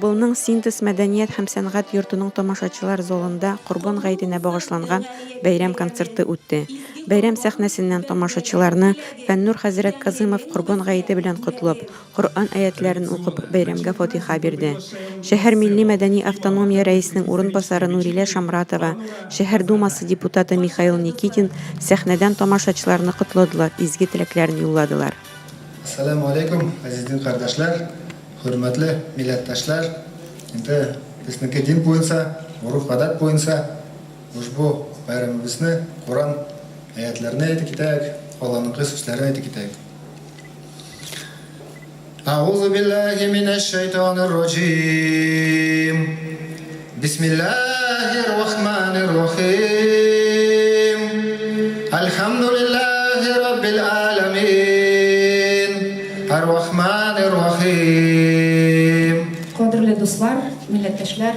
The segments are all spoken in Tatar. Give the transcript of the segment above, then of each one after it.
Тубылның Синтез мәдәният һәм сәнгать йортының тамашачылар залында Корбан гаетенә багышланган бәйрәм концерты үтте. Бәйрәм сәхнәсеннән тамашачыларны Фәннур хәзрәт Казымов Корбан гаете белән котлап, Коръән аятьләрен укып, бәйрәмгә фатиха бирде. Шәһәр милли-мәдәни автономия рәисенең урынбасары Нурилә Шамратова, шәһәр Думасы депутаты Михаил Никитин сәхнәдән тамашачыларны котладылар, изге теләкләрен юлладылар. Әссәламү алейкум, газиз дин кардәшләр, хөрмәтле милләттәшләр! Инде безнеке дин буенча, гореф-гадәт буенча ушбу бәйрәмебезне Коръән аятьләренә әйтеп китәек, Алланыңкы сүзләрен әйтеп китәек. Әгъузу биллаһи минәш-шәйтанир раҗим. Бисмиллаһир рахманир рахим. Әлхәмдүлиллаһи раббил аламин. Ар-рахманир рахим. Кадерле дуслар, милләттәшләр!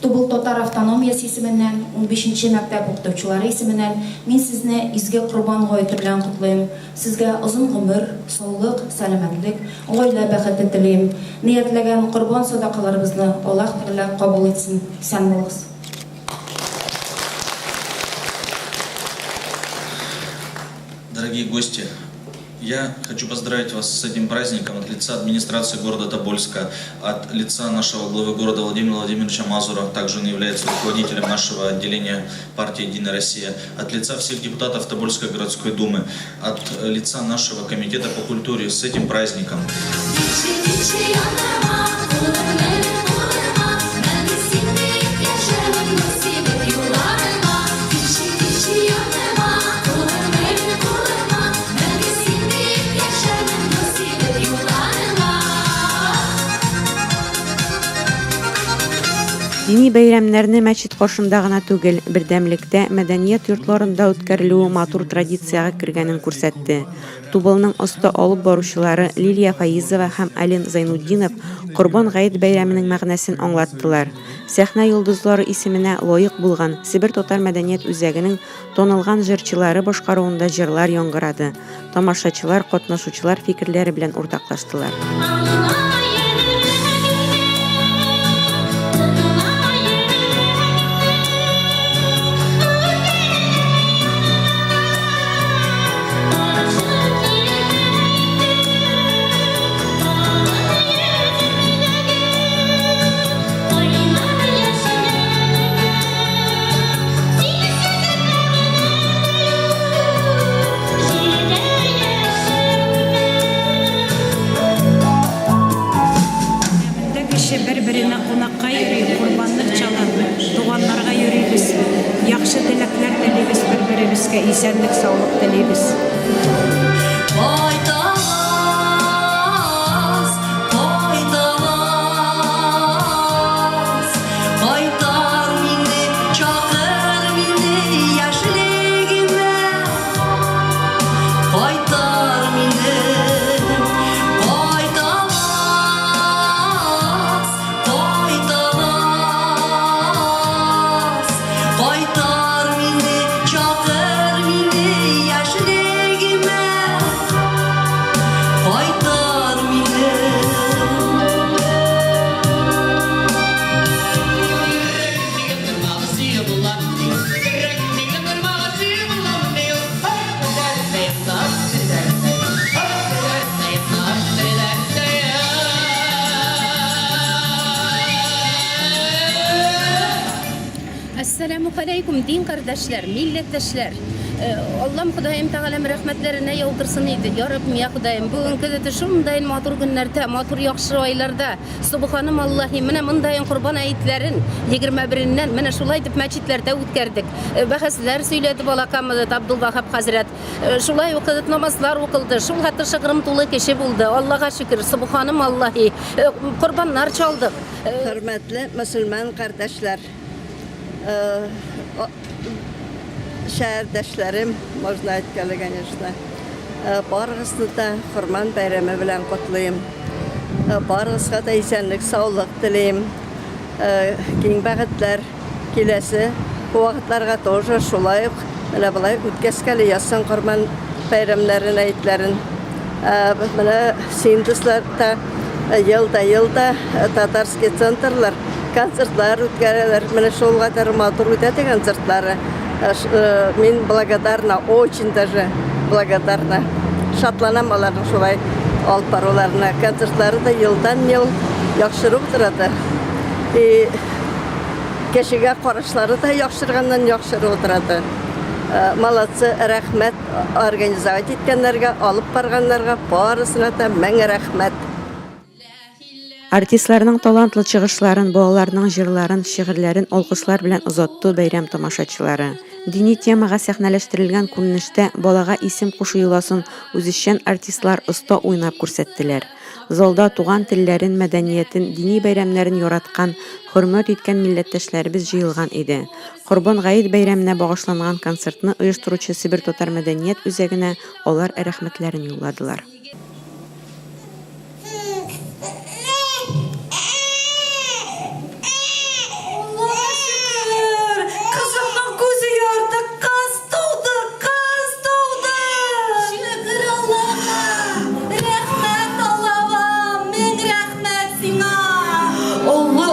Тубыл татар автономиясе исеменнән, унбишенче мәктәп укытучылары исеменнән мин сезне изге Корбан гаете белән котлыйм. Сезгә озын гомер, саулык, сәламәтлек, гаилә бәхете телим. Ниятләгән корбан садакаларыбызны Аллаһ Тәгалә кабул итсен. Исән булыгыз. Дорогие гости, Я хочу поздравить вас с этим праздником от лица администрации города Тобольска, от лица нашего главы города Владимира Владимировича Мазура, также он является руководителем нашего отделения партии «Единая Россия», от лица всех депутатов Тобольской городской думы, от лица нашего комитета по культуре с этим праздником. Дини бәйрәмнәрне мәчет каршында гына түгел, бердәмлектә, мәдәният йортларында үткәрелүе матур традициягә кергәнен күрсәтте. Тубылның оста алып баручылары Лилия Фаизова һәм Ален Зайнутдинов Корбан гает бәйрәменең мәгънәсен аңлаттылар. Сәхнә йолдызлары исеменә лаек булган Себер татар мәдәният үзәгенең Танылган җырчылары башкаруында җырлар яңгырады, тамашачылар катнашучылар фикерләре белән уртаклаштылар. Бәйрәмендә кеше бер-беренә кунакка йөри, корбанлык чала, туганнарга йөрибез, яхшы теләкләр телибез бер-беребезгә, исәнлек-саулык телибез. Кайтар мине, чакыр мине яшьлегемә. Кайтар мине, кайтаваз, кайтаваз. Кайтар мине, чакыр мине яшьлегемә. Кайтар мине. Әссәләмү галәйкүм, дин кардәшләр, милләттәшләр. Э, Аллам Ходаем Тәгаләм рәхмәтләренә яудырсын иде. Я Раббым, я Ходаем, бүгенге дә шундай матур көннәрдә, матур яхшы айларда, Субханым Аллаһи, менә мондаен Корбан аетләрен 21-ннән менә шулай итеп мәчетләрдә үткәрдек. Э, бәхәсләр сөйләде балакам Абдулвахаб хәзрәт. Э, шулай укыдык, намазлар укылды. Шул хәтле шыгрым тулы кеше булды. Аллага шөкер, Субханым Аллаһи. Корбаннар чалдык. Хөрмәтле мөселман кардәшләр! Шәһәрдәшләрем, можно әйткәле, конечно. Барыгызны да Корман бәйрәме белән котлыйм. Барыгызга да исәнлек, саулык телим. Киң бәхетләр киләсе вакытларга тоже шулай ук менә болай үткәскәле язсын Корман бәйрәмнәрен, әйтләрен. Менә син дуслар да Ел да ел да татарский центрлар концертлар үткәрәләр. Менә шул кадәр матур үтә дә концертлары. Мин благодарна, очень даже благодарна. Шатланам аларның шулай алып баруларына. Концертлары да елдан-ел яхшырып тора да. И кешегә карашлары да яхшырганнан яхшырып тора да. Молодцы, рәхмәт организовать иткәннәргә, алып барганнарга, барысына да мең рәхмәт. Артистларның талантлы чыгышларын, балаларның җырларын, шигырьләрен алкышлар белән озатты бәйрәм тамашачылары. Дини темага сәхнәләштерелгән күренештә балага исем кушу йоласын үзешчән артистлар оста уйнап күрсәттеләр. Залда туган телләрен, мәдәниятен, дини бәйрәмнәрен яраткан, хөрмәт иткән милләттәшләребез җыелган иде. Корбан гает бәйрәменә багышланган концертны оештыручы Себер татар мәдәният үзәгенә алар рәхмәтләрен юлладылар. Аллага шөкер! Кызымның күзе ярты, кыз туды, кыз туды! Шөкер Аллага! Рәхмәт, Аллам, мең рәхмәт сиңа! Олы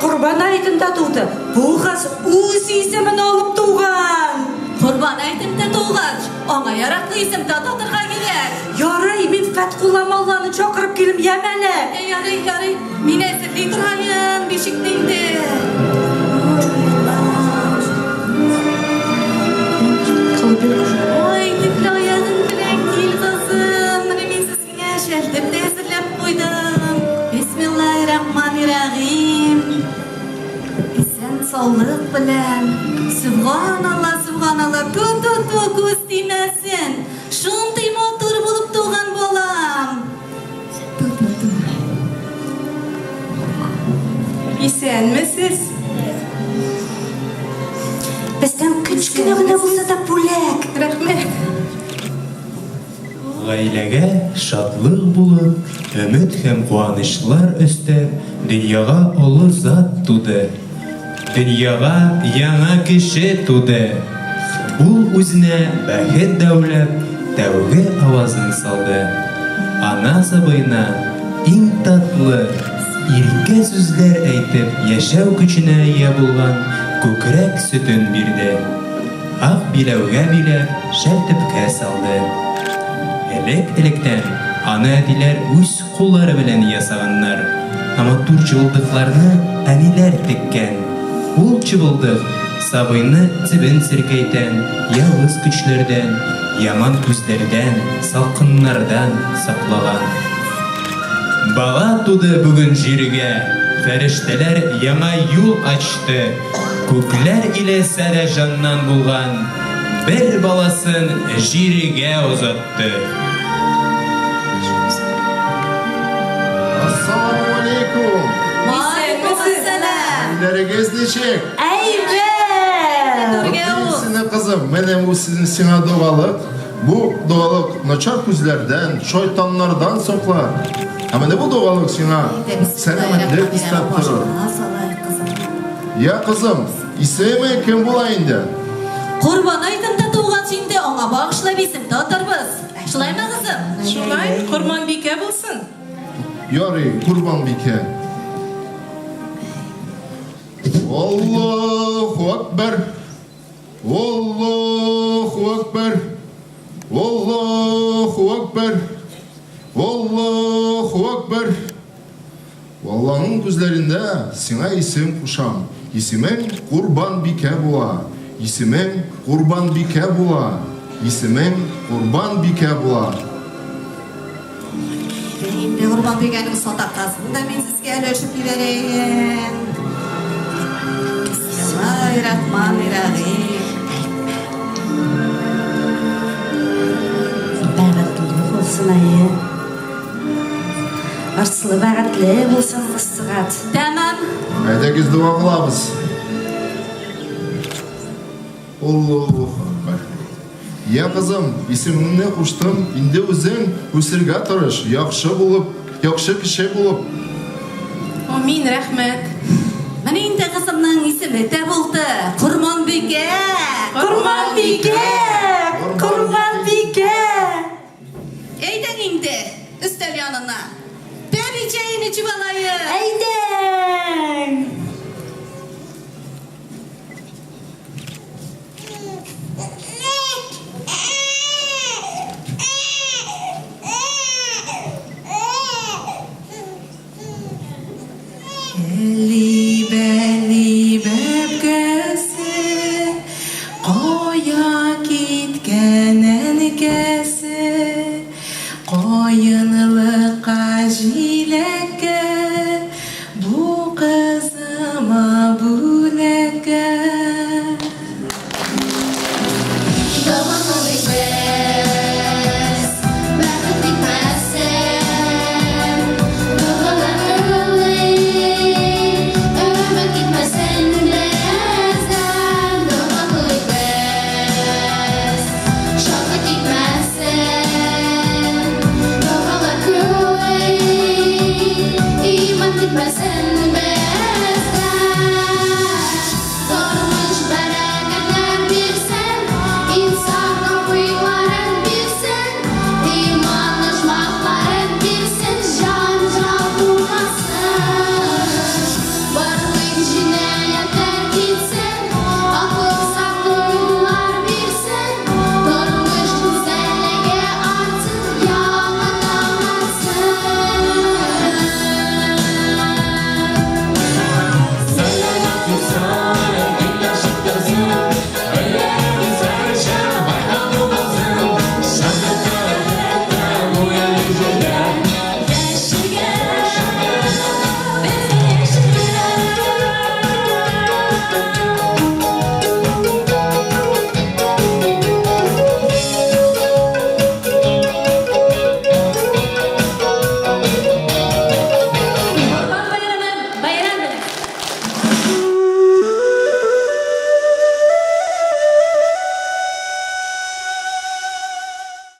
Корбан гаетендә туды. Бу кыз үз исемен алып туган. Корбан гаетендә тугач, аңа яраклы исем тә татырга кирәк. Ярый, мин Фәткулла мулланы чакырып килим, яме әле. Ә, ярый, ярый. Мин әзерли торайым бишекне инде. Ой, төкле аягың белән кил, кызым. Менә мин сезгә шәлтеп тә әзерләп куйдым. Бисмиллаһир-рахманир-рахим. Исән саулык белән. Сөбханалла, сөбханалла. Ту-ту-ту, күз тимәсен. Шундый матур булып туган балам. Ту-ту-ту. Исәнмесез. Бездән кечкенә генә булса да бүләк. Рәхмәт. Гаиләгә шатлык булып, өмет һәм куанычлар өстәп, дөньяга олы зат туды. Дөньяга яңа кеше туды. Ул үзенә бәхет дәүләп, тәүге авазын салды. Ана сабыена иң татлы, иркә сүзләр әйтеп яшәү көченә ия булган күкрәк сөтен бирде. Ак биләүгә биләп, шәл төпкә салды. Элек-электән аны әтиләр үз куллары белән ясаганнар. Ә матур чыбылдыкларны әниләр теккән. Ул чыбылдык сабыйны чебен-черкәйтән, явыз көчләрдән, яман күзләрдән, салкыннардан саклаган. Бала туды бүген җиргә, фәрештәләр яңа юл ачты. Күкләр иле садә җаннан булган бер баласын җиргә озатты. Ассаламу алейкум! Валейкум ассалам. Хәлләрегез ничек? Әйбәт! Сине кызым, менә бу сезнең сиңа догалык. Бу догалык начар күзләрдән, шайтаннардан саклар. Ә менә бу догалык сиңа сәламәтлек өстәп торыр. Я, кызым, исеме кем була инде? Корбан аетында тугач инде аңа багышлап исем татырбыз. Шулаймы, кызым? Шулай, Корманбикә булсын. Ярый, Курбанбикә. Аллаһу акбар. Аллаһу акбар. Аллаһу акбар. Аллаһу акбар. Алланың күзләрендә сиңа исем кушам. Исемең Курбанбикә була. Исемең Курбанбикә була. Исемең Курбанбикә була. Инде Курбанбикәнең садакасын да мин сезгә өләшеп җибәрәем. Бисмиллаһир-рахманир-рахим. Бәхетле булсын, әйе. Ырыслы бәхетле булсын кызчыгат. Тәмам. Әйдәгез дога кылабыз. Аллаһу акбар. Я, кызым, исемеңне куштым, инде үзең үсергә тырыш, яхшы булып, яхшы кеше булып. Амин, рәхмәт. Менә инде кызымның исеме дә булды. Корманбикә. Корманбикә! Корманбикә! Әйдәң инде өстәл янына. Бәби чәен. эчеп алайык. Әйдә!